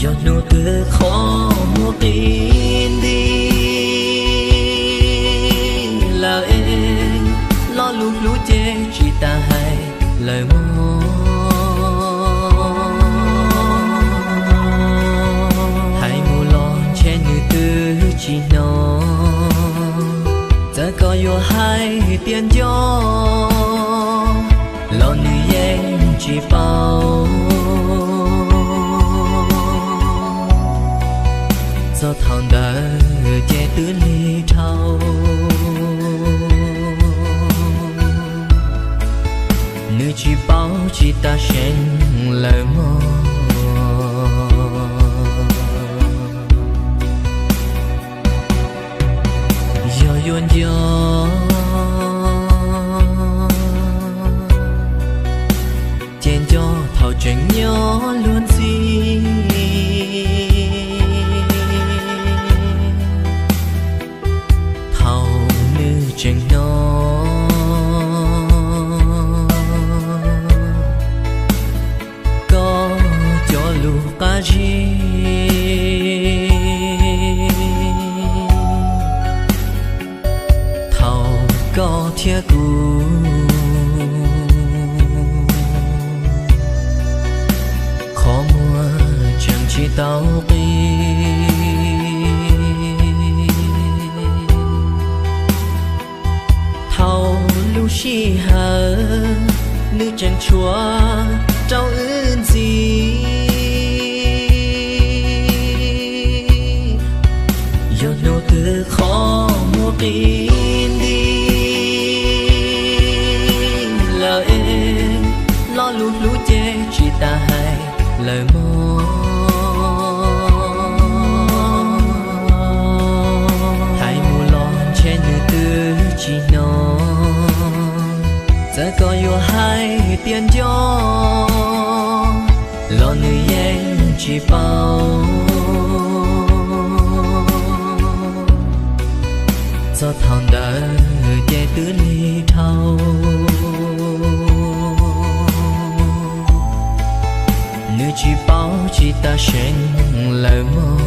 Yog hnub twg qhov muag qi nti lawm es, lo lus hlub ces tsis tas hais lawm mog. Hais mus los ntshe nws twb tsis hnov, txawm koj yuav hais tias nco los nws yeej tsis paub. Txog thaum ntawd ces twb lig dhau, nws tsis paub tsis tas seev lawm mog. Yog yuav nco ces nco thaum tseem nyob luag ntxhi, thaum nws tseem hnov koj cov lus qab zib, thaum koj thiab kuv qhov muag tseem tsis tau qi. Thaum lub sij hawm nws tseem tshuav rau wb ntxiv, yog hnub twg qhov muag qi nti lawm es, lo lus hlub ces tsis tas hais lawm mog. Hais mus los ntshe nws twb tsis hnov, txawm koj yuav hais tias nco los nws yeej tsis paub. Txog thaum ntawd ces twb lig dhau, nws tsis paub tsis tas seev lawm mog.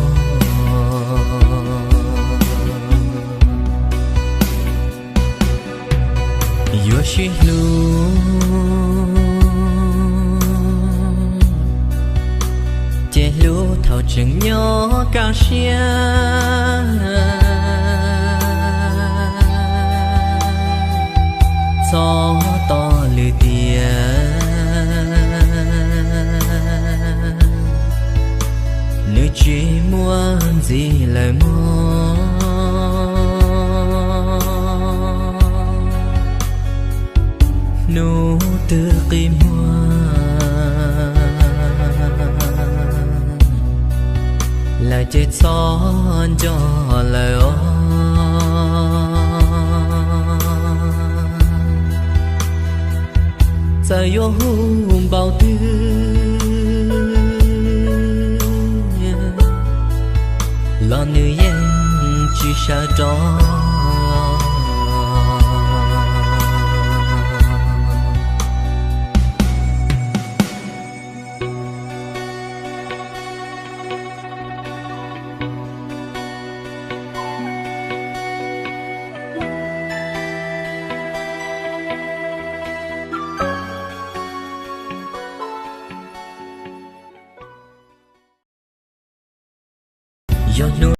Yuav sib hlub ces hlub thaum tseem nyob kaj siab, txhob tos lwm tiam, nws tsis muaj ntxiv lawm mog. Hnub twg qi muag lawm ces txhob nco lawm os. Txawm yuav hu npaum twg los nws yeej tsis sawv rov. Yog hnub